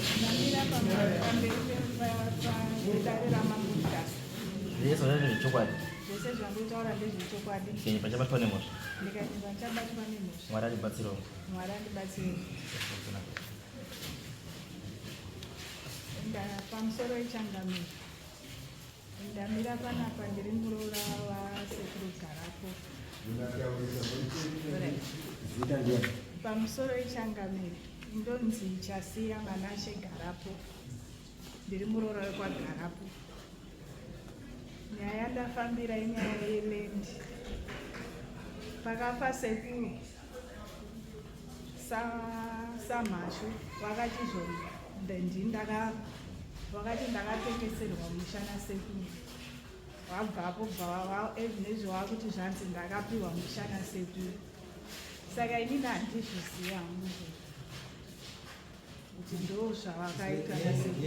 Ndamira pamberi pedare raMambo Mutasa. Zvese zvandati ndezvechokwadi. Zvese zvandinotaura ndezvechokwadi. Ndikanyepa ndichabatwa nemhosva. Ndikanyepa ndichabatwa nemhosva. Mwari andibatsirewo. Mwari andibatsirewo. Pamusoro ichangamire. Ndamira panapa ndiri muroora wasekuru Garapo. Pamusoro ichangamire ndonzi Chasiya Manashe Garapo. Ndiri muroora wekwaGarapo. Nyaya yandafambira inyaya yeland. Pakafa sekuru samhashu vakati ndindaka vakati ndakatengeserwa musha nasekuru wabvapo bva ezvinezvi wakuti zvanzi ndakapiwa musha nasekuru saka inini handizviziva hangu izvozvo kuti ndo zvavakaita nasekuru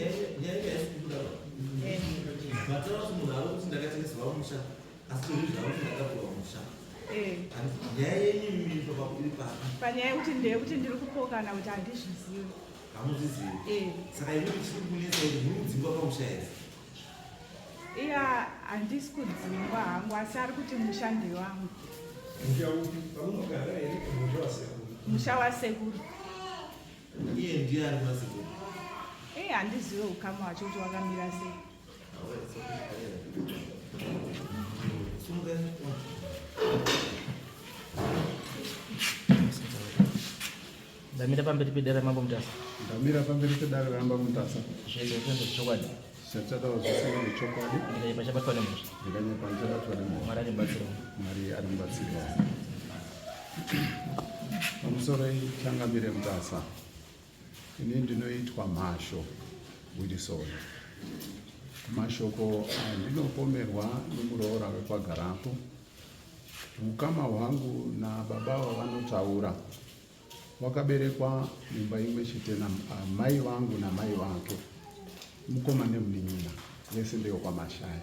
Asi uri zvavo kuti ndakapiwa musha. Eh. Nyaya yenyu iri iri papi? Panyaya yekuti ndeyekuti ndiri kupokana kuti handizvizivi. Hamuzvizivi? Eh. Saka imi chiri kunetsa kuti muri kudzingwa pamusha here? Iya handisi kudzingwa hangu asi ari kuti musha ndewangu. Musha upi? Pamunogara here musha wasekuru? Musha wasekuru. Iye ndiye ari masekuru. Eh handizive ukama hwacho kuti wakamira sei. Ndamira pamberi pedare ramambo Mutasa. Ndamira pamberi pedare ramambo Mutasa. Zvese ndezvechokwadi. Zvachataura zvese ndezvechokwadi. Ndikanyepa chabatwa nemhosva. Ndikanyepa ndichabatwa nemhosva. Mwari andibatsire. Mwari andibatsire. Pamusoro changamire Mutasa. Ini ndinoitwa Mhasho Wilson. Mashoko andinopomerwa nemuroora wekwaGarapo, ukama hwangu nababa vavanotaura wakaberekwa mumba imwe chete namai vangu namai vake, mukoma nemunin'ina, vese ndewekwaMashaya.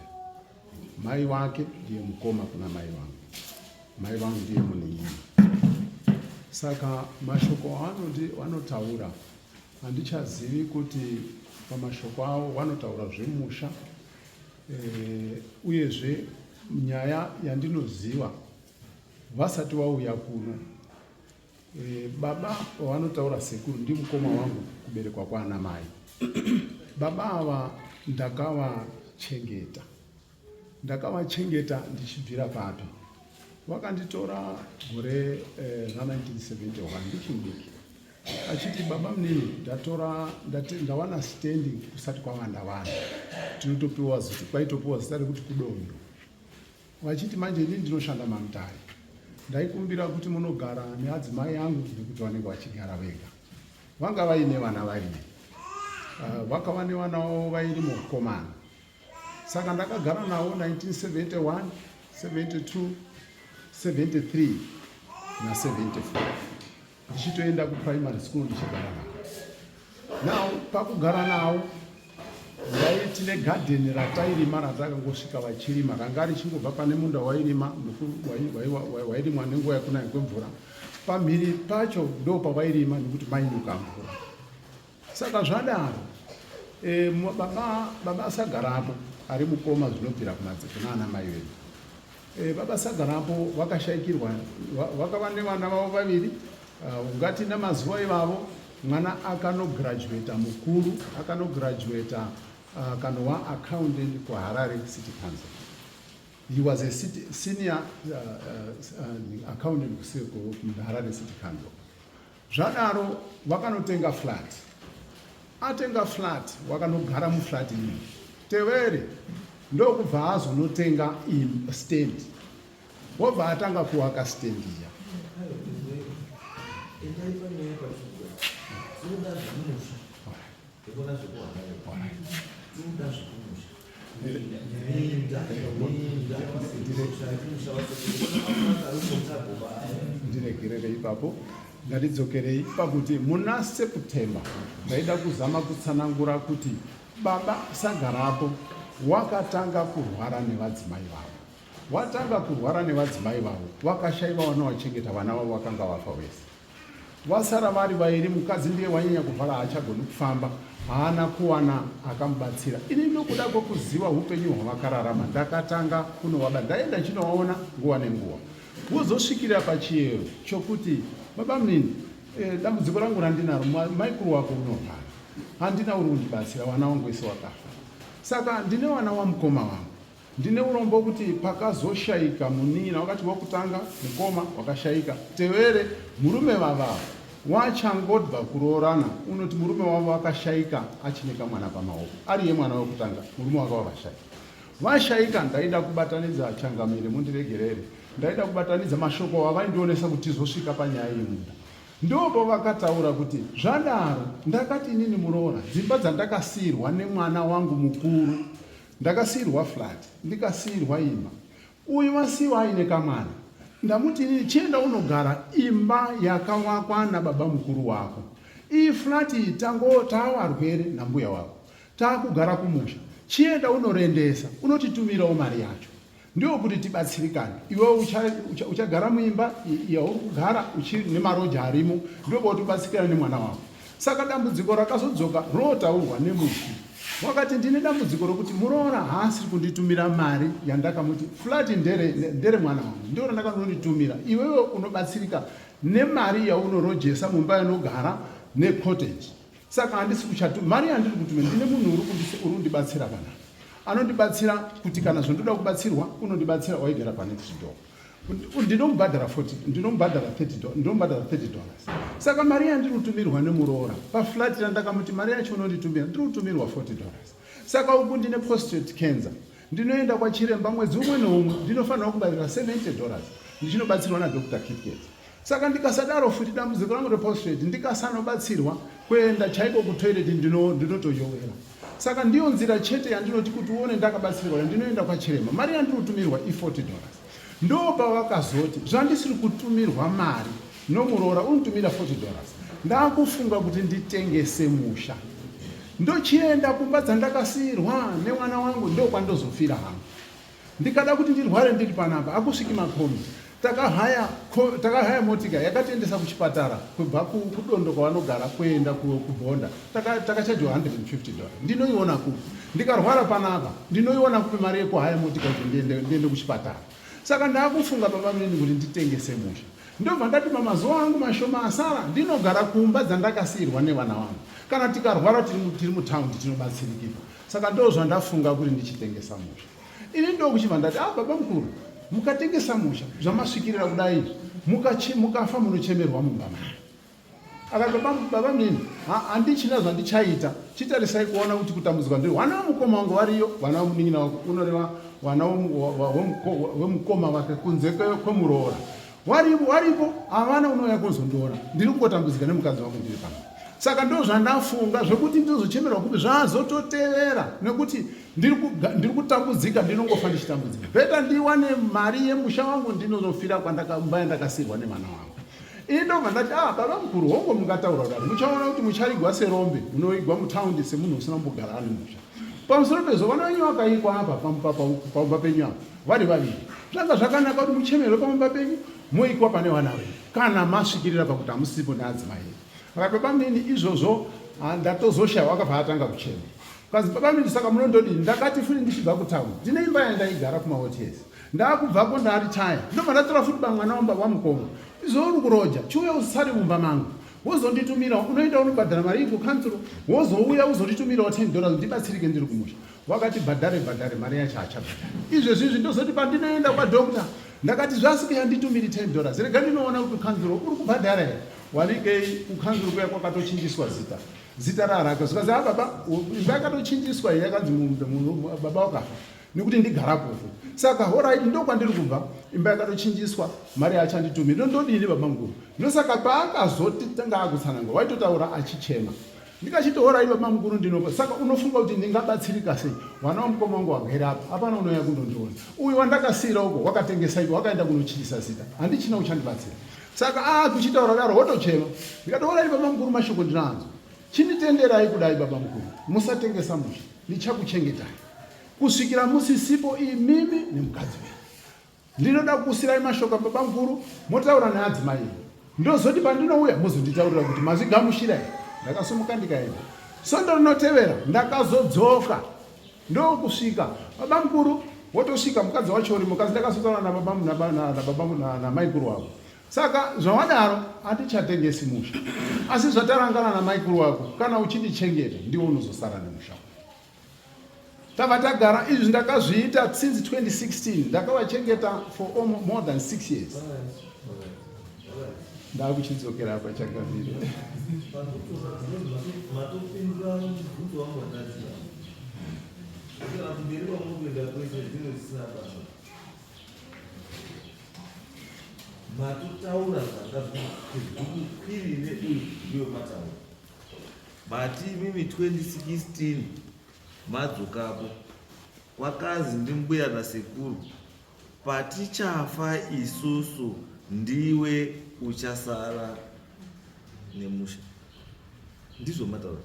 Mai wake ndiye mukoma kuna mai vangu, mai vangu ndiye munin'ina. Saka mashoko avanoti vanotaura handichazivi kuti pamashoko avo vanotaura zvemusha e, uyezve nyaya yandinoziva vasati vauya kuno e, baba vavanotaura sekuru ndimukoma wangu kuberekwa kwaana mai baba ava ndakavachengeta ndakavachengeta ndichibvira papi wakanditora gore eh, ra 1971 ndichimudiki achiti baba munini ndatora ndawana stendi kusati kwawanda vanhu tinotopiwa zita kwaitopiwa zita rekuti kudondo Vachiti manje ini ndinoshanda maMutare ndaikumbira kuti munogara neadzimai angu nekuti vanenge vachigara vega. Vanga vaine vana vairi. Uh, vakava nevana vavo vairi mukomana. Saka ndakagara navo 1971, 72, 73 na 74. Ndichitoenda kuprimary school ndichigara navo. Now pakugara navo ndaiti negadheni ratairima ratakangosvika vachirima ranga richingobva pane munda wairima wairimwa nenguva yekunaya kwemvura pamhiri pacho ndo pavairima nekuti mainyuka mvura saka zvadaro e, baba baba asagarapo ari mukoma zvinobvira kunaana mai vedu E, baba Sagarapo vakashaikirwa vakava nevana vavo vaviri uh, ungati namazuva ivavo mwana akanograduata mukuru akanograduata uh, akanova accountant kuHarare City Council. He was a city, senior uh, uh, accountant kuHarare City Council. Zvadaro vakanotenga flat. Atenga flat wakanogara muflat iyi. Tevere ndokubva azonotenga stand. Wobva atanga kuwaka stand iya. Ndiregerere ipapo ngatidzokerei pakuti muna September ndaida kuzama kutsanangura kuti baba Sagarapo wakatanga kurwara nevadzimai vavo watanga kurwara nevadzimai vavo vakashaiva vanovachengeta vana vavo vakanga vafa vese. Vasara vari vairi, mukadzi ndiye wanyanya kuvhara haachagoni kufamba, haana kuwana akamubatsira. Ini nokuda kwekuziva upenyu hwavakararama ndakatanga kunovaba, ndaenda ndichinovaona nguva nenguva. Wozosvikira pachiyero chokuti babamunini, eh, dambudziko rangu randinaro, maikuru wako unorwara, handina uri kundibatsira, vana vangu vese wakafa. Saka ndine vana wamukoma wangu. Ndine urombo kuti pakazoshaika munin'ina wakati wekutanga mukoma wakashaika tevere murume vava wachangodbva kuroorana unoti murume wavo akashaika achine kamwana pamaoko ariye mwana wekutanga murume wake wakashaika vashaika ndaida kubatanidza changamire mundiregerere ndaida kubatanidza mashoko avaindionesa kuti tizosvika panyaya yemunda ndopavakataura kuti zvadaro ndakati inini muroora dzimba dzandakasiirwa nemwana wangu mukuru Ndakasiirwa flat ndikasiirwa imba. Uyu wasiiwa aine kamwana. Ndamuti inini chienda unogara imba yakawakwa nababa mukuru wako. Iyi flat iyi tango taawarwere nambuya wako. Taakugara kumusha. Chienda unorendesa unotitumirawo mari yacho. Ndiwo kuti tibatsirikane. Iwe uchagara muimba yauri kugara nemaroja arimo ndipo pautobatsirikana nemwana wako. Saka dambudziko rakazodzoka rotaurwa nemufi. Wakati ndine dambudziko rokuti muroora haasiri kunditumira mari yandakamuti flat ndere, ndere mwana wangu ndiro randakanonditumira. Iwewe unobatsirika nemari yaunorojesa mumba yanogara necottage. Saka handisi kuchatu mari yandiri kutumira ndine munhu uri kundibatsira kana anondibatsira kuti kana zvondoda kubatsirwa unondibatsira waigara panext door ndinomubhadhara 40 ndinomubhadhara 30 ndinomubhadhara 30 dollars saka mari yandiri kutumirwa nemuroora paflat randakamuti mari yacho unonditumira ndiri kutumirwa 40 dollars saka uku ndine prostate cancer ndinoenda kwachiremba mwedzi umwe neumwe ndinofanirwa kubhadhara 70 dollars ndichinobatsirwa nadr kitket Saka ndikasadaro futi dambudziko rangu reprostrate ndikasanobatsirwa kuenda chaiko kutoilet ndinotoyowera. Saka ndiyo nzira chete yandinoti kuti uone ndakabatsirwa ndinoenda kwachiremba. Mari yandinotumirwa i40 dollars. Ndopavakazoti zvandisiri kutumirwa mari nomuroora unotumira 40 dollars. Ndakufunga kuti nditengese musha. Ndochienda kumba dzandakasiirwa nemwana wangu ndokwandozofira hangu. Ndikada kuti ndirware ndiri panapa akusviki makombi. Takahaya takahaya motika yakatiendesa kuchipatara kubva kudondo kwavanogara kuenda kubhonda takachajiwa 150 dollar. Ndinoiona kupi? Ndikarwara panapa ndinoiona kupi mari yekuhaya motika kuti ndiende kuchipatara? Saka ndakufunga baba munini kuti nditengese musha. Ndobva ndati pamazuva angu mashoma asara ndinogara kumba dzandakasiirwa nevana vangu. Kana tikarwara tiri mutaundi tinobatsirikika. Saka ndozvandafunga kuti ndichitengesa musha. Ini ndokuchibva ndati ah baba mukuru mukatengesa musha zvamasvikirira kudai izvi mukafa munochemerwa mumba mani. Akati baba, baba mini handichina zvandichaita chitarisai kuona kuti kutambudzika ndiri vana vamukoma wangu variyo vana vamunin'ina wako unoreva vana wemukoma vake kunze kwemuroora waripo waripo havana unouya kuzondiona ndiri kungotambudzika nemukadzi wangu ndiri pano saka ndo zvandafunga zvekuti ndizochemerwa kupi zvazototevera nekuti ndiri kutambudzika ndinongofa ndichitambudzika beta ndiwane mari yemusha wangu ndinozofira kwandakamba yandakasirwa nemwana wangu ini ndobva ndati ah baba mukuru hongo mungataura kudaro muchaona kuti mucharigwa serombe munoigwa mutaundi semunhu usina kumbogara ane musha pamusoro pezvo vana venyu vakaikwa apa pamba penyu apa vari vaviri zvanga zvakanaka kuti muchemerwe pamumba penyu moikwa pane vana venyu kana masvikirira pakuti hamusipo neadzimai enyu akati baba mini izvozvo ndatozoshaya akabva atanga kuchema kazi baba mini saka munondodini ndakati futi ndichibva kutown ndine imba yandaigara kumaots ndakubvako ndaritaya ndobva ndatora futi bamwana wamukoma izvo uri kuroja chiuya usare mumba mangu wozonditumira unoenda unobhadhara mari iyi kukanzuro wozouya uzonditumirawo 10 dollars ndibatsirike ndiri kumusha Wakati bhadhare bhadhare mari yacho haachabhadhari. Izvezvi izvi ndozoti pandinoenda kwadoctor ndakati zvasike handitumiri 10 dollars rega ndinoona kuti kanzuro uri kubhadhara here wanikei kukanzuro kuya kwakatochinjiswa zita zita rarake zvikanzi a baba imba yakatochinjiswa iyi yakanzi baba wakafa nekuti ndigarapo saka horaiti ndokwandiri kubva imba yakatochinjiswa mari yaachanditumiri ndodini baba mukuru ndosaka paakazoti tanga akutsanangura waitotaura achichema Ndikachiti horai baba mukuru ndinopa saka unofunga kuti ndingabatsirika sei vana vamukoma wangu wagere apa hapana unouya kundondiona uyu wandakasiira uko wakatengesa ipo wakaenda kunochinjisa zita handichina uchandibatsira saka a ah, kuchitaura daro wotochema ndikati horai baba mukuru mashoko ndinoanzwa chinditenderai kudai baba mukuru musatengesa musha ndichakuchengetai kusvikira musisipo imimi nemukadzi wenyu Ndinoda kukusirai mashoko baba mukuru motaura neadzimai enyu. Ndozoti pandinouya mozonditaurira kuti mazvigamuchira here. Ndakasumuka ndikaenda. Svondo rinotevera ndakazodzoka ndokusvika baba mukuru wotosvika mukadzi wacho uri mukadzi ndakazotaura nababa nababa namaikuru wavo. Saka zvawadaro hatichatengesi musha asi zvatarangana namaikuru wako kana uchindichengeta ndiwe unozosara nemusha uyu. Tabva tagara izvi ndakazviita since 2016 ndakavachengeta for more than 6 years. Ndakuchidzokera apa changamire. Matopindura mubvunzo wangu wandati. Kana kumberi kwamuri kuenda kwese zvinhu zvisina basa. Matotaura zvanga zvikukwirire uyu ndiyo mataura. Mati imimi 2016 madzokapo kwakazi ndimbuya nasekuru patichafa isusu ndiwe uchasara nemusha. Ndizvo mataura.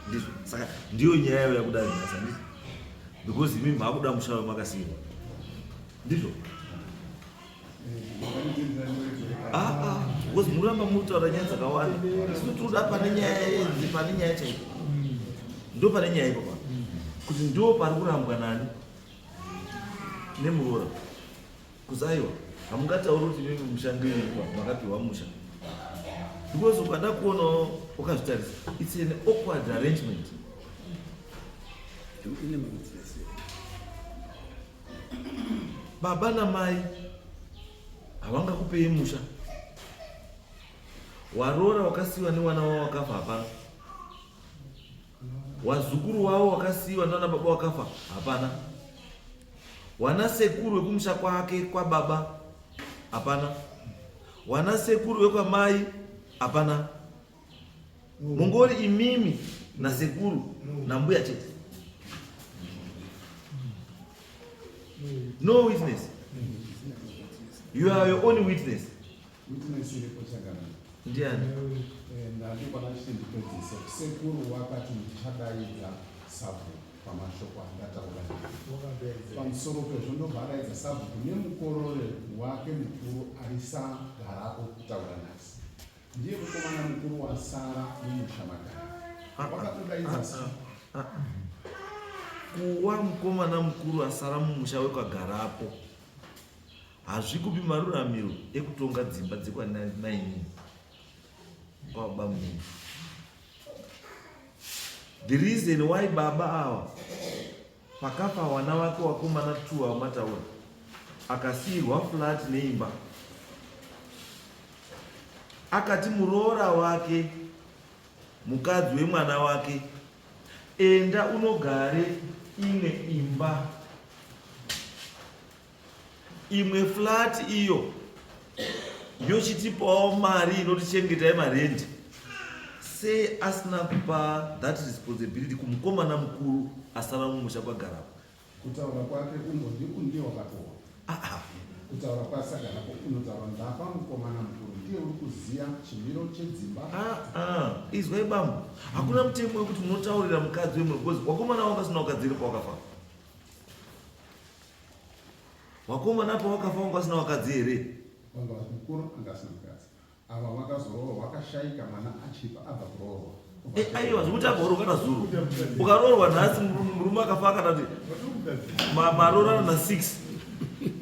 Ndizvo. Saka ndiyo nyaya yauya kudai nhasi handiti? Because imimi makuda musha wamakasiirwa. Ndizvo. Ah, ah, because muramba muritaura nyaya dzakawanda isu tinoda pane nyaya yenzi pane nyaya chaipo ndo pane nyaya ipo kuti ndo pari kurambwa nani nemuroora kuzi aiwa hamungatauri kuti mimi musha ngenyikwa makapiwa musha because ukada kuonawo ukazvitarisa it's an awkward arrangement. Baba namai havangakupei musha waroora wakasiyiwa newana wavo wakafa hapana wazukuru wavo wakasiyiwa nana baba wakafa hapana wana sekuru wekumusha kwake kwababa hapana wana sekuru wekwamai hapana mungori imimi nasekuru nambuya chete no witness you are your own witness ndiani ndandikwanachitindipedzise sekuru wakati ndichadaidza sabhuku pamashoko andataura pamusoro pezvo ndobva adaidza sabhuku nemukorore wake mukuru aisagarapo kutaura nhasi Ndiye mukomana mukuru wasara mumusha magara. Wakatodaidza ah, ah, ah, kuwa mukomana mukuru asara mumusha wekwagarapo hazvikupi maruramiro ekutonga dzimba dzekwamainini kwababa munini. The reason why baba ava pakafa wana wake wakomana two awamataura akasiirwa flat neimba Akati muroora wake, mukadzi wemwana wake, enda unogare imwe imba, imwe flat iyo yochitipawo mari inotichengeta yemarendi. Sei asina kupa that responsibility kumukomana mukuru asara mumusha kwagarapo? Kutaura kwake kungo ndiye wakatoa. Ah, kutaura kwasagarapo unotaura ndapa mukomana mukuru ndiye uri kuziya chimiro chedzimba. Ah, ah, izwai bambo, hakuna mutemo wekuti munotaurira mukadzi wemunhu because wakomana wanga usina wakadzi here pawakafa? Wakomana pawakafa wanga usina wakadzi here? Wanga mukuru anga asina mukadzi. Ava vakazoroorwa vakashaika mwana achipa abva kuroorwa. Eh, aiwa zvekuti abva kuroorwa kana zuro ukaroorwa nhasi murume akafa akana kuti maroorana na 6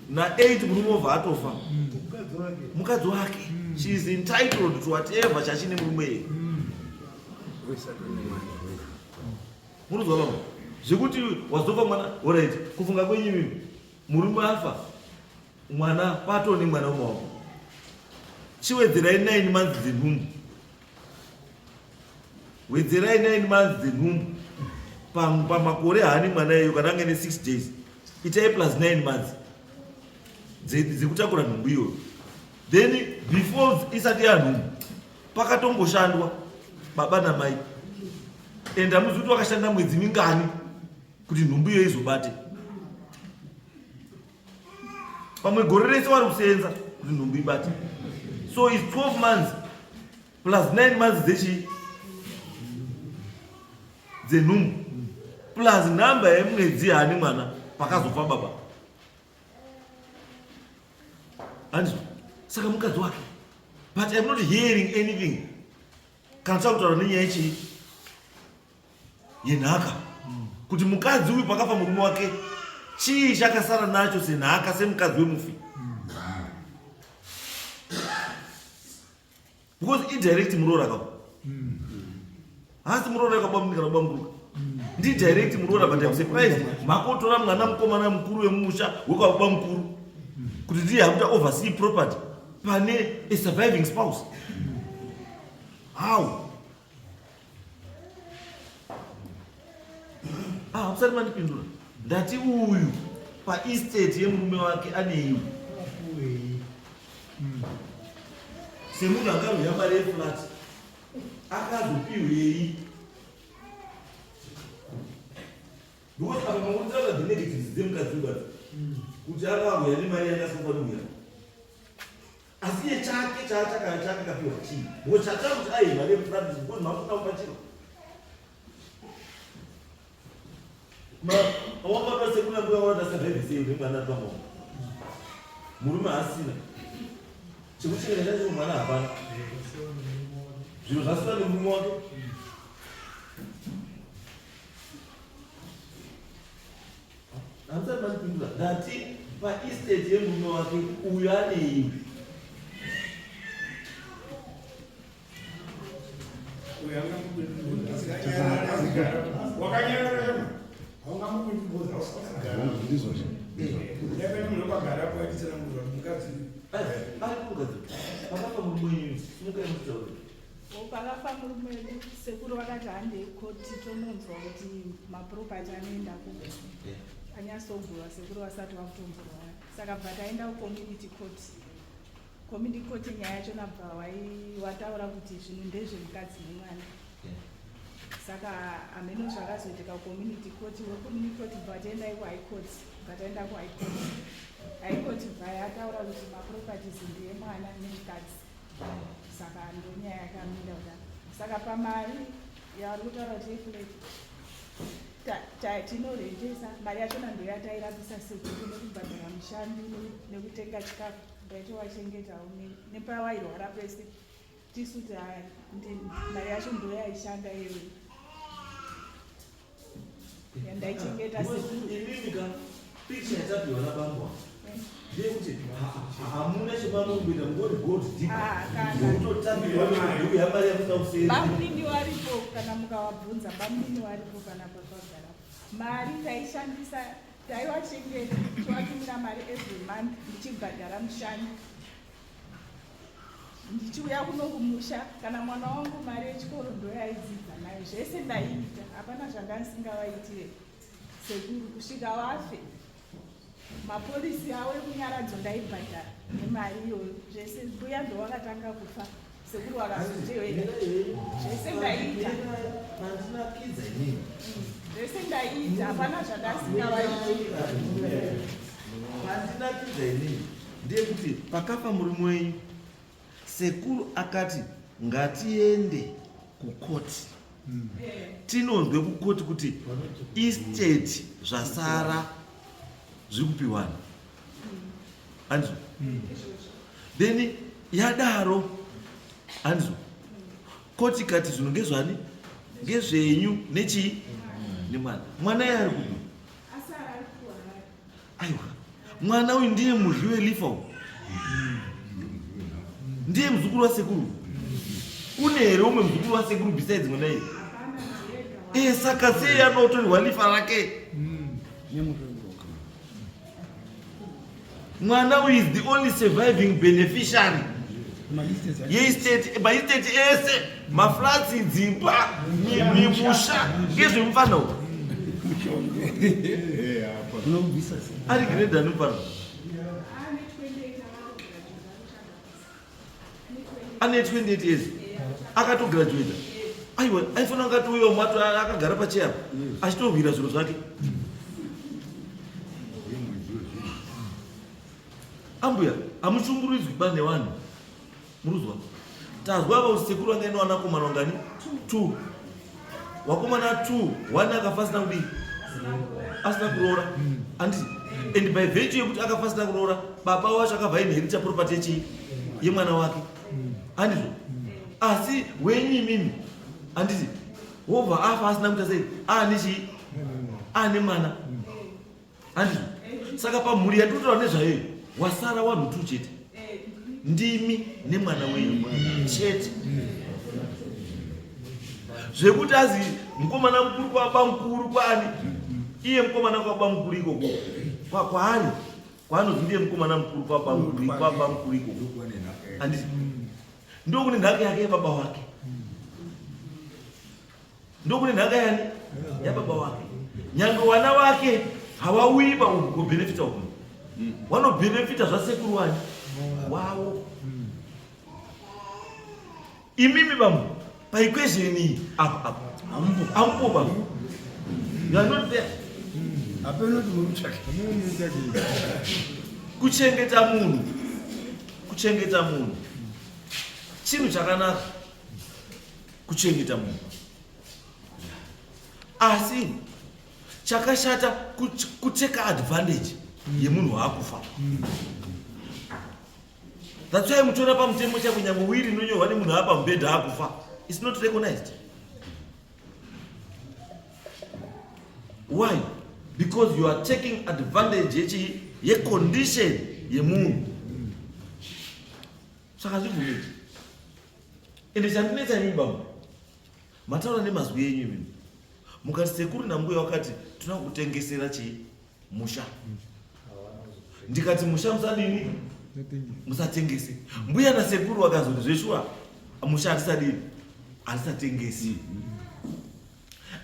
na 8 murume obva atofa mukadzi wake she is entitled to whatever chachine murume iye munozwa baba zvekuti wazofa mwana orit kufunga kwenyu imimi murume afa Mwana pato nemwana wemaoko. Chiwedzerai 9 months dzenhumbu. Wedzerai 9 months dzenhumbu. Pamakore haani mwana iyoyo kana ange ne 6 days. Itai plus 9 months dzekutakura nhumbu iyoyo. Then before isati yanhumbu pakatomboshandwa baba namai. And hamuzi kuti wakashanda mwedzi mingani kuti nhumbu iyoyo izobate. Pamwe gore rese wari kusenza kuti nhumbu ibate. So it's 12 months plus 9 months dzechii dzenhumbu plus number yemwedzi yaani mwana pakazofa baba. Andizvo? Saka mukadzi wake. But I'm not hearing anything. Kana takutaura nenyaya yechii? Yenhaka. Kuti mukadzi uyu pakafa murume wake chii chakasara nacho senhaka semukadzi wemufi? Because idirect muroora ka. Haasi muroora yakabamuni kana kubamburuka. Ndi direct muroora but I'm surprised. Makotora mwana mukomana mukuru wemusha wekwababa mukuru. Kuti ndiye akuta oversee property pane a surviving spouse. How? Ah, musati mandipindura. Ndati uyu paestate yemurume wake aneiwe. Semunhu akarwira mari yeflat akazopiwei? Because apa mangotanga the negatives dzemukadzi uyu kuti akauya nemari yanga asingafaniri kuuya. Asi iye chake chaachakaya chake akapiwa chii? Because chatanga kuti aye mari yeflat because makuda kupa chiro. Wakabatwa sekuna mbuya wada survive sei nemwana ari pamaoko. Murume asina. Chekuchengeta chacho mwana hapana. Zviro zvasina nemurume wake. Hamusati mandipindura. Ndati paestate yemurume wake uyu anei? Pakafa murume wedu sekuru vakati handei koti tononzwa kuti maproperty anoenda kupi anyatsogurwa sekuru vasati vakutomborwara saka bva taenda kucommunity court. Community court nyaya yacho nabva wataura kuti zvinhu ndezvemukadzi nemwana. Saka hameno zvakazoitika kucommunity court, wecommunity court bva taenda kuhigh court, bva taenda kuhigh court. High court bva yataura kuti maproperties ndeyemwana nemukadzi. Saka ndonyaya yakamira kudaro. Saka pamari yavari kutaura kuti yeflat tinorentesa mari yachona ndoyatairapisa sekuru nekubhadhara mushandi nekutenga chikafu ndaitovachengetawo nepawairwara pese tisu mari yacho ndoyaishanda iyoyo yandaichengeta sekuru. Imimi ka picture yatapiwa nabambo ndeyekuti hamuna chemanomboita mungori gold digger ndokutotambirwa nekuya mari yamusina kuseri. Bamunini waripo kana mukawabvunza bamunini waripo kana papagara mari taishandisa taiwachengeta tiwatumira mari every month ndichibhadhara mushandi ndichiuya kuno kumusha kana mwana wangu mari yechikoro ndoyaidzidza nayo zvese ndaiita hapana zvandandisingavaitire sekuru kusvika wafe mapolisi avo ekunyaradzo ndaibhadhara nemari iyoyo zvese mbuya ndowakatanga kufa sekuru wakazotevera zvese ndaiita zvese ndaiita hapana zvandasingavaitire. Pandinakidza inini ndeyekuti pakafa murume wenyu sekuru akati ngatiende kukoti tinonzwe kukoti kuti estate zvasara zviri kupiwana andizvo then yadaro andizvo koti ikati zvinhu ngezvani ngezvenyu nechii nemwana mwana iye ari kupi aiwa mwana uyu ndiye mudyi welifa uyu ndiye muzukuru wasekuru kune here umwe muzukuru wasekuru besides mwana iye e saka sei anotorerwa lifa rake mwana uyu is the only surviving beneficiary yeestate maestate ese maflats dzimba mimusha ngezvemufana uyu ari grade ani mufana ane 28 years akatograduata aiwa aifanira kunge atouyawo mato akagara pacheya achitorwira zviro zvake ambuya hamushungurudzwi ba nevanhu muruzwa tazwa ava kuti sekuru vanga ine vanakomana vangani two wakomana two one akafa asina kudii asina kuroora anditi and by virtue yekuti akafa asina kuroora baba wacho akabva inherita property yechii yemwana wake. Handizvo? Asi wenyu imimi, handiti wobva afa asina kuita sei, aane chii, aane mwana, handizvo? Saka pamhuri yatinotaura nezvayo wasara wanhu two chete, ndimi nemwana wenyu chete. Zvekuti azi mukomana mukuru kwaba mukuru kwani, iye mukomana kwaba mukuru ikoko kwaari kwaanonzi ndiye mukomana mukuru kwaba mukuru, kwaba mukuru ikoko, handiti ndokune nhaka yake yababa wake, ndokune nhaka yani yababa wake. Nyange wana wake hawauyi pauku kubhenefita uku, wanobhenefita zvasekuru wani wavo. Imimi bambo, paequation iyi apa apa amupo bambo, you are not there. Kuchengeta munhu, kuchengeta munhu chinhu chakanaka, kuchengeta munhu, asi chakashata kuteka advantage yemunhu waakufa. That's why muchiona pamutemo chako nyange wiri inonyorwa nemunhu apa mubhedha akufa, it's not recognized. Why? Because you are taking advantage yechi yecondition yemunhu. Saka zvibvumiki. Ende chandinetsa imi bambo, mataura nemazwi enyu imimi, mukati sekuru nambuya wakati toda kutengesera chii musha, ndikati musha musadini, musatengese. Mbuya nasekuru vakazoti zveshuwa musha hatisadini, hatisatengesi.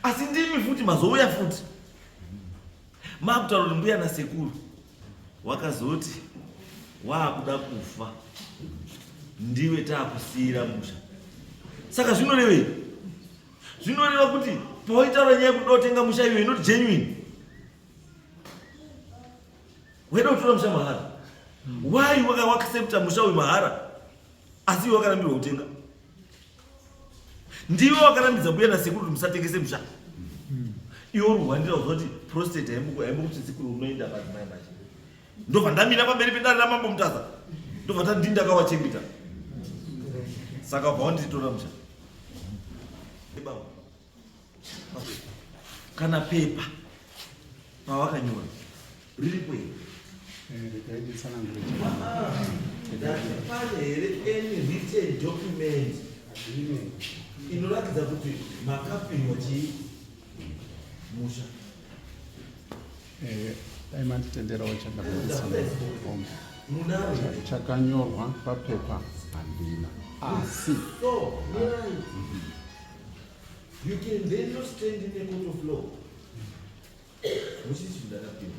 Asi ndimi futi mazouya futi makutaura kuti mbuya nasekuru wakazoti waakuda kufa ndiwe taakusiyira musha. Saka zvinorevei? Zvinoreva kuti pawaitaura nyaya yekuda kutenga musha iwe inoti genuine, waida kutora musha mahara. Why wakaaccepta musha uyu mahara asi iwe wakarambirwa kutenga? Ndiwe wakarambidza mbuya nasekuru kuti musatengese musha. Iwe uri kuhwandira kuziva kuti prostate haimbokuti sekuru unoenda madzimai manje. Ndobva ndamira pamberi pedare ramambo Mutasa, ndobva tandi ndakawachengeta, saka bva wanditora musha. Baba, kana pepa pawakanyora riripo here? Regai nditsanangure. Ndati pane here any written document inoratidza kuti makapihwa chii musha? Dai manditenderawo chakanditsanangura. Munaro? Chakanyorwa papepa handina, asi So, right. You can then not stand in a court of law muchiti ndakapiwa,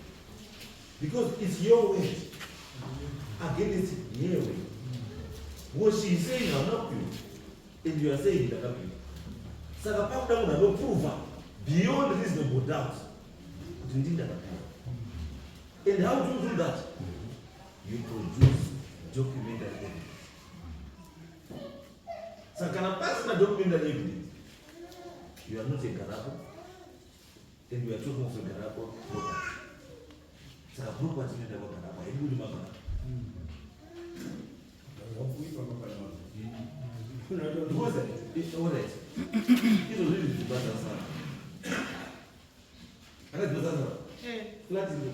because it's your word against her word. What she is saying, hauna kupiwa, and you are saying ndakapiwa. Saka pakuda munhu anoprova beyond reasonable doubt kuti ndi ndakapiwa. And how do you do that? You produce documentary evidence. Saka kana pasina documentary evidence, you are not a garapo, and we are talking of a garapo property. Saka property inoenda kwagarapo, haibudi magarapo. Because alright, izvo zviri dzimba dzasara, akadzimba dzasara flat iro.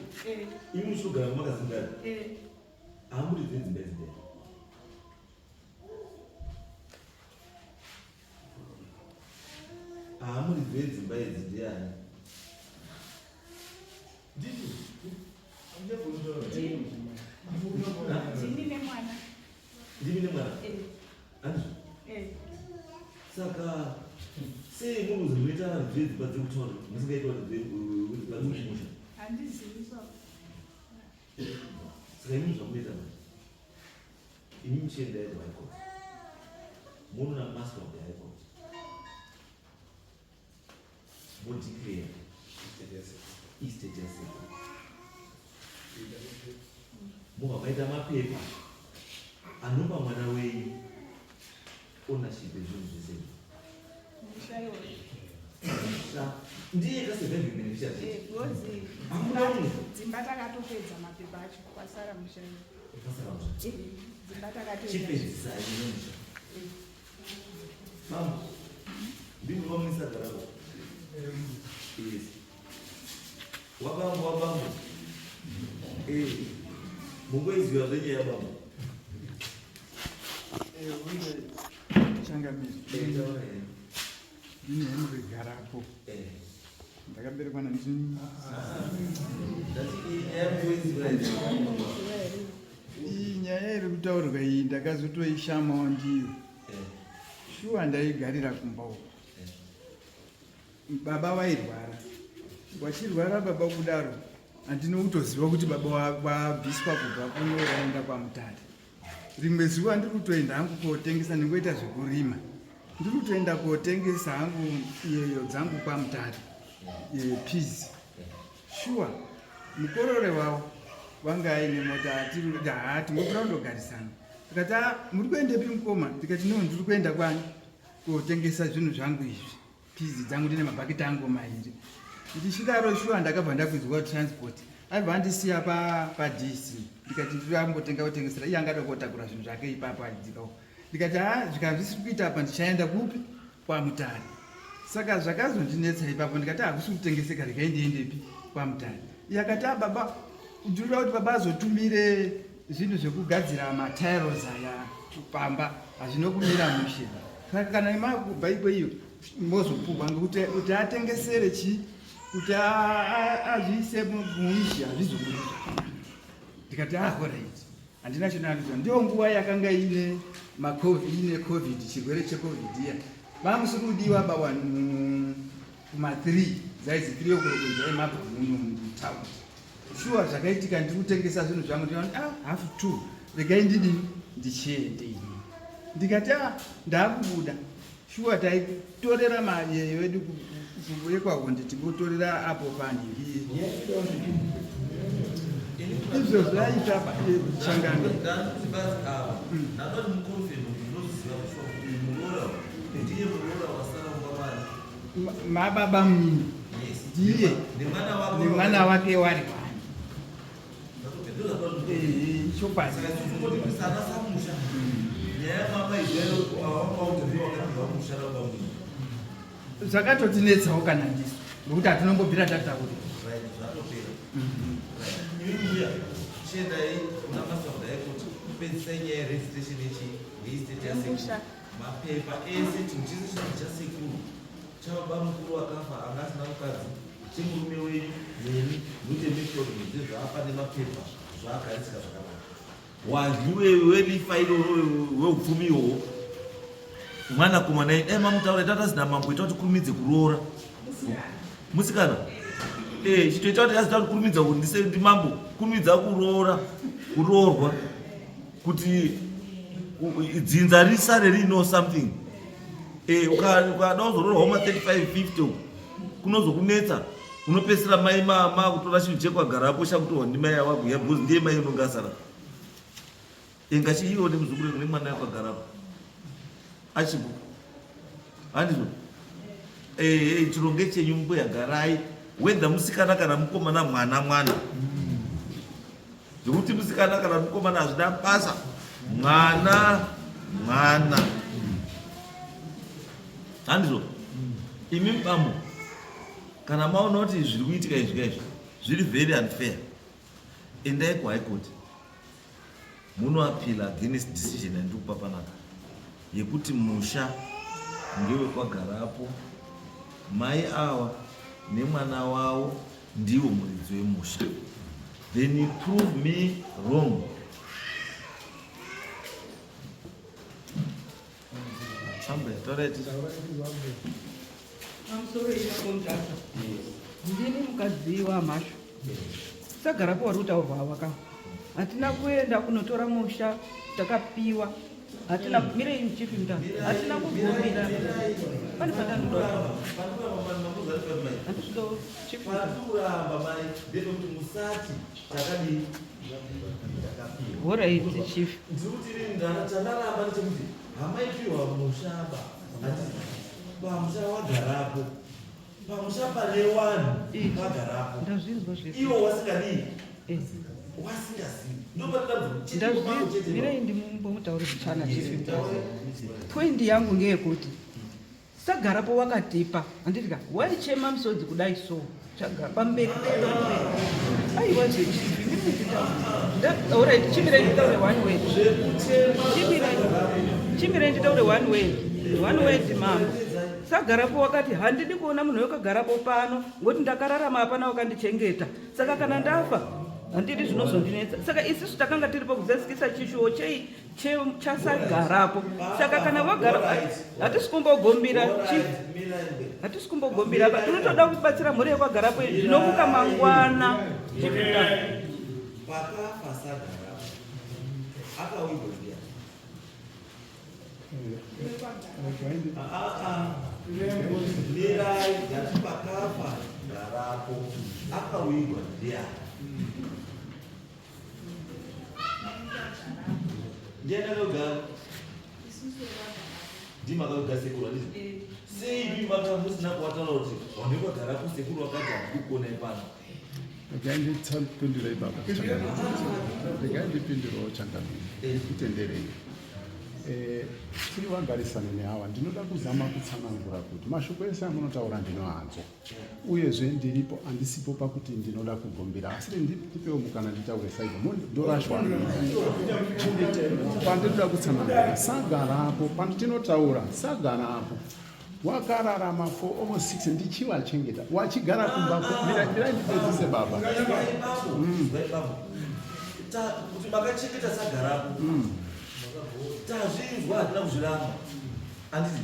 Imi muchitogara mumakazingari, hamuridzi dzimba idzi ndee hamuridzi wedzimba idzi ndiani? Ndini. Ndini nemwana. Ndimi nemwana? Handizvo? Eh. Saka sei muruzi munoita varidzi vedzimba dzekutaura musingaiti varidzi vedzimba dzekumusha? Handizivi so. Saka imi zvamunoita manje, imi muchiendai kuHigh Court, munoona master of the High Court, modeclare estate yasekuru, mobva maita mapepa anopa mwana wenyu ownership yezvinhu zvese izvi. Musha iwoyo. Musha ndiye kasurviving beneficiary chete. Because Hamuna mumwe. Dzimba takatopedza mapepa acho, kwasara musha iwoyo. Kwasara musha. Dzimba takatoita. Chipedzisai nemusha. Mambo, ndimi vamunisagarapo. Yes. Wabambo, wabambo. Eh. Mungoiziva zvenyaya yabambo. Changamire. Eh, taura henyu. Ndini Henry Garapo. Eh. Ndakaberekwa na ndini. Ndati iyi nyaya mungoiziva here? Iyi nyaya iri kutaurwa iyi ndakazotoishamawo ndiyo. Eh. Shuwa ndaigarira kumba uko. Baba vairwara. Wachirwara baba kudaro, handina kutoziva kuti baba wabviswa kubva kuno vaenda kwaMutare. Rimwe zuva ndiri kutoenda hangu kotengesa, ndingoita zvekurima. Ndiri kutoenda kotengesa hangu iyeyo dzangu kwaMutare, peas. Shuwa mukorore wavo wanga aine mota, atiri haa tingofira kundogarisana. Ndikati, "Ah, muri kuendepi mukoma?" Ndikati, "No, ndiri kuenda kwani kotengesa zvinhu zvangu izvi, peas dzangu, ndine mabhaketi angu mairi." Ndichidaro shuwa ndakabva ndakwidzwa transport, aibva andisiya paDC. Ndikati ndirambotenga kutengesera iye angada kotakura zvinhu zvake ipapo achidzikawo. Ndikati, "Ha, zvikava zvisiri kuita apa, ndichaenda kupi? KwaMutare." Saka zvakazondinetsa ipapo, ndikati hakusi kutengeseka, regai ndiendepi? KwaMutare. Iye akati, "A baba, ndinoda kuti baba azotumire zvinhu zvekugadzira matiles aya pamba, hazvino kumira mushe. Saka kana makubva ikweyo mozopugwa ngekuti kuti atengesere chii, kuti azviise muishi, hazvizobudi zvakanaka." Ndikati, "Alright, handina chinandiza." Ndiyo nguva yakanga ine macovid, ine COVID, chirwere cheCovid iya. Vamusiri kudiwa bawanhu kuma3, dzaidzi 3 o'clock dzaimabva muno mutaundi. Shuwa zvakaitika, ndiri kutengesa zvinhu zvangu, ndikaona, ah, 2:30, regai ndidini, ndichiende ini. Ndikati, "Ah, ndaakubuda." Shuwa taitorera mayeyo edu yekwaHonde, tingotorera apo panhingi. Izvo zvaita changano. Ndandoti basi ava ndandoti mukorofeno, ndinoziva kuti muroora ndiye muroora wasara mumba mani. Mababa munini. Yes. Ndiye. Nemwana wake. Nemwana wake wari wani. Chokwadi. Saka isusu sana samusha, nyaya yamama ijayo awakaudhiwa wakapihwa musha nabamunini. Zvakatotinetsawo kana ndisu, nokuti hatinombobvira tataura. Right, zvatopera. Right, imi mbuya, chiendai kuna master ekuti kupedzisai nyaya yeregistration yechi yeestate yasekuru. Yemusha. Mapepa ese, chinhu chese chinhu chasekuru, chababa mukuru akafa anga asina mukadzi, chemurume wenyu nemi, muite make sure kuti zvinhu zvaapa nemapepa zvaagarisika zvakanaka. Wadyi welifa iroro, weupfumi iwowo, mwanakomana, dai mamutaura ita kuti azina mambo, ita kuti kurumidze kuroora musikana. Chitoita kuti azita kuti kurumidza kuti ndise ndimambo, kurumidza kuroora, kuroorwa, kuti dzinza risare riino something. Ukada kuzoroorwa ma 35 50 uku kunozokunetsa, unopedzisira mai makutora chinhu chekwagarapo chakutorwa ndimai avaguya, because ndiye mai unonge asara. Inga chiiwo nemuzukuru nemwana yakwagarapo achipo, handizvo? Chironge chenyu mbuya, garai, whether musikana kana mukomana, mwana mwana. Zvekuti musikana kana mukomana hazvina basa, mwana mwana, handizvo? Imi mubamo, kana maona kuti zviri kuitika izvi kaizvi zviri very unfair, endai kuHigh Court, munoappeal against decision yandiri kupa panapa yekuti musha ngewekwagarapo, mai ava nemwana wavo ndiwo muridzi wemusha. Then you prove me wrong. Ambuya, taurai. Pamusoro ipakomutasa, ndini mukadzi waMhashu sagarapo wari kutaurwa ava. Hatina kuenda kunotora musha, takapiwa. Hatina mirei chief Mutasa, hatina kubvumira pane patanoda, handisvido chief Mutasa. Pakuramba mai ndepekuti musati takadii, takapiwa. Alright, chief. Ndiri kuti inini chandaramba ndechekuti hamaipiwa mushaba, handiti? Pamusha wagarapo, pamusha pane wanhu pagarapo. Ndazvinzwa zvese. Iwo wasingadii. Wasingazivi. Ndopatinabvunzo. Ndazvimirei ndimumbomutaure zvichana chief. Point yangu ngeyekuti sagarapo wakatipa handiti ka waichema musodzi kudai so chagara pamberi pedu aiwa zvechialright chimirei nditaure one word chimirei chimirei nditaure one word one word mambo sagarapo wakati handidi kuona munhu wekagarapo pano ngokuti ndakararama hapana wakandichengeta saka kana ndafa handidi zvinozondinetsa saka isisu takanga tiripo kuzadzikisa chishuwo chei chasagarapo saka kana vagara hatisi kumbogombira hatisi kumbogombira ba tinotoda kubatsira mhuri yekwagarapo zvinomuka mangwana pakafa sagarapo akawigwa ndiani mirai ndati pakafa garapo akawigwa ndiani Ndiani akagara? Ndimi makagara sekuru handiti? Eh. Sei imi maka musina kuwataura kuti vanhu vekwagarapo sekuru vakati handidi kuonai pano? Regai ndipindure baba. Regai ndipindurewo changamire. Eh. Nditenderei. Eh, tiri vagarisane neava ndinoda kuzama kutsanangura kuti mashoko ese amunotaura ndinoanzwa. Uyezve ndiripo andisipo pakuti ndinoda kugombera asi ndipewo mukana nditaure saiza ndorashwa pandinoda kutsanangura sagarapo pandinotaura sagarapo wakararama for almost six ndichivachengeta wachigara kumba mirai ndipedzise baba kuti makachengeta sagarapo tazvinzwa hatina kuzviramba anditi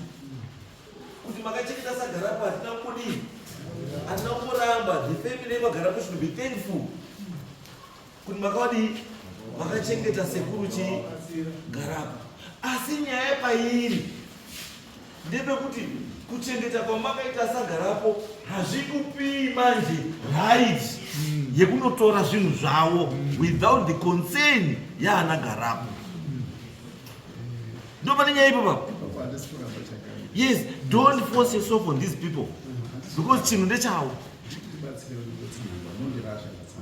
kuti makachengeta sagarapo hatina kudii hatina kumboramba the family yekwagarapo should be thankful kuti makavadii makachengeta sekuru chii garapo asi nyaya pairi ndepekuti kuchengeta kwamakaita sagarapo hazvikupii manje right yekunotora zvinhu zvavo without the concern yaana garapo ndo pane nyaya ipo papo yes don't force yourself on these people because chinhu ndechawo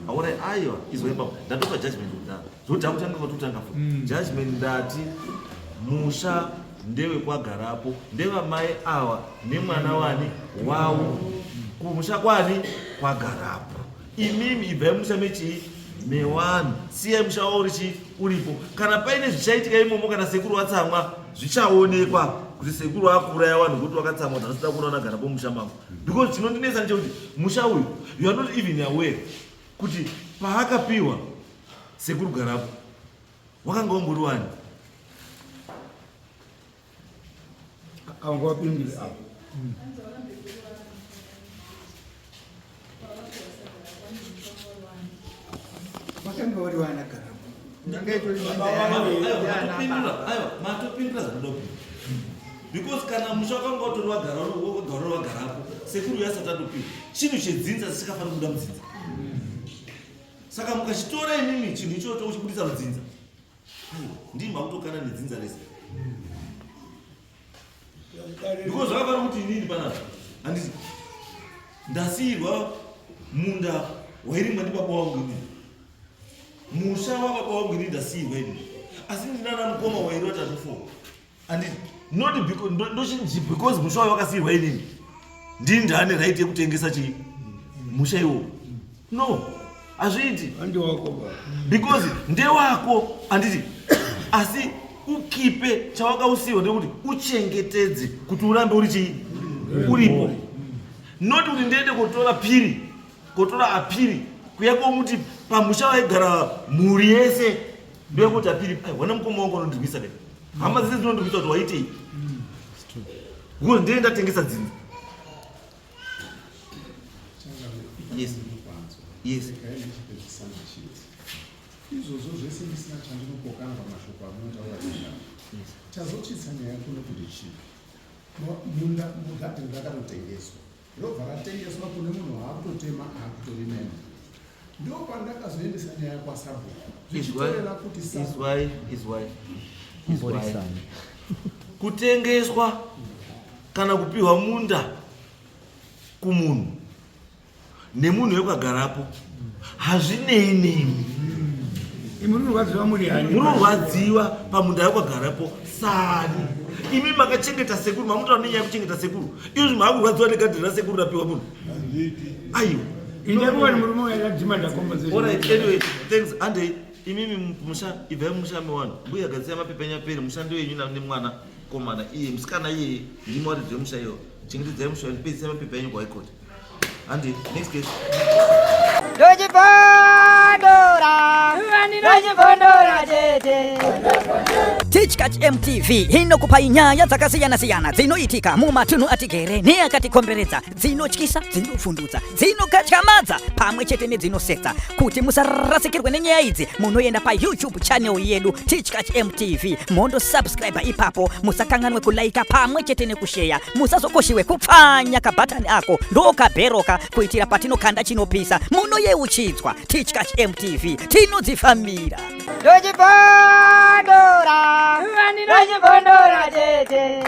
aura aiwa izwa ipapo ndatopa judgment kudhara zvokuti akutanga kwatotanga futi mm. judgment ndati musha ndewekwagarapo ndevamai awa nemwana wani wavo kumusha kwani kwagarapo Imimi ibvai musha mechii mewanhu siyai musha wavo uri chii uripo kana paine zvichaitika imomo kana sekuru watsamwa zvichaonekwa kuti sekuru akuuraya wanhu kuti wakatsamwa kuti handisida kuona anagara pomusha mangu because chinondinetsa ndechekuti musha uyu you are not even aware kuti paakapiwa sekuru garapo wakanga umbori wani Angwapindure apo. Wakanga uri wana garapo. Ndanga itori minda yake. Aiwa, matopindura zvamunoda kupindura. Because kana musha wakanga utori wagara wagara wagarapo, sekuru yasati atopiwa. Chinhu chedzinza chisikafaniri kubuda mudzinza. Saka mukachitora imimi chinhu ichocho uchibudisa mudzinza. Ndii makutokana nedzinza rese. Because zvakafanira kuti inini panapa handiti ndasiirwa munda wairimwa ndibaba wangu inini musha wababa wangu inini ndasiirwa inini asi ndinana mukoma wairiwa tatu four handiti not because ndochinji because musha wayo wakasiirwa inini ndini ndaane right yekutengesa chii musha iwowo no hazviiti because ndewako handiti asi ukipe chawakausiwa ndekuti uchengetedze kuti urambe uri chii uripo not kuti ndiende kotora piri kotora apiri kuya komuti pamusha waigara mhuri yese ndoyekuti apiri wana mukoma wangu anondirwisa kai hama dzese dzinondirwisa kuti waitei because ndiye ndatengesa dzinza Yes. Yes. Izvozvo zvese ndisina chandinopokana pamashoko amunotaura changana. Chazotsvitsa nyaya kuno kuti chii? Munda mugadheni rakatotengeswa. Ndobva ratengeswa kune munhu waakutotema akutorima imomo. Ndopandakazoendesa nyaya kwasabhuku. Zvichitoreva kuti izwai izwai izwai. Kutengeswa kana kupiwa munda kumunhu nemunhu wekagarapo hazvinei nemi. Imi muri kurwadziwa muri ani? Muri kurwadziwa pamunda yakwagarapo sani. Imi makachengeta sekuru, mamutaura nenyaya yekuchengeta sekuru. Izvi maakurwadziwa negadheni rasekuru rapiwa munhu. Aiwa. Indakuwa ni murume wakadzima ndakomba. All right, anyway, thanks. Andei, imimi musha, ibvai musha mewanhu. Mbuya gadzisai mapepa enyu apere, mushandi wenyu nemwana komana iye, musikana iye, ndimi waridzi wemusha iwo. Chengetedzai musha wenyu, pedzisai mapepa enyu kuHigh Court. Handi, next case. Ndochibondora, ndochibondora chete. Tichkach MTV inokupai nyaya dzakasiyana-siyana dzinoitika mumatunhu atigere neakatikomberedza, dzinotyisa, dzinovhundutsa, dzinokatyamadza pamwe chete nedzinosetsa. Kuti musarasikirwe nenyaya idzi, munoenda paYouTube channel yedu Tichkach MTV, mondosubscribe ipapo. Musakanganwe kulaika pamwe chete nekusheya. Musazokoshiwe kupfanya kabhatani ako ndokabheroka kuitira patinokanda chinopisa munoyeuchidzwa. Tichkach MTV, tinodzifambira. Ndochibondora, ndochibondora chete.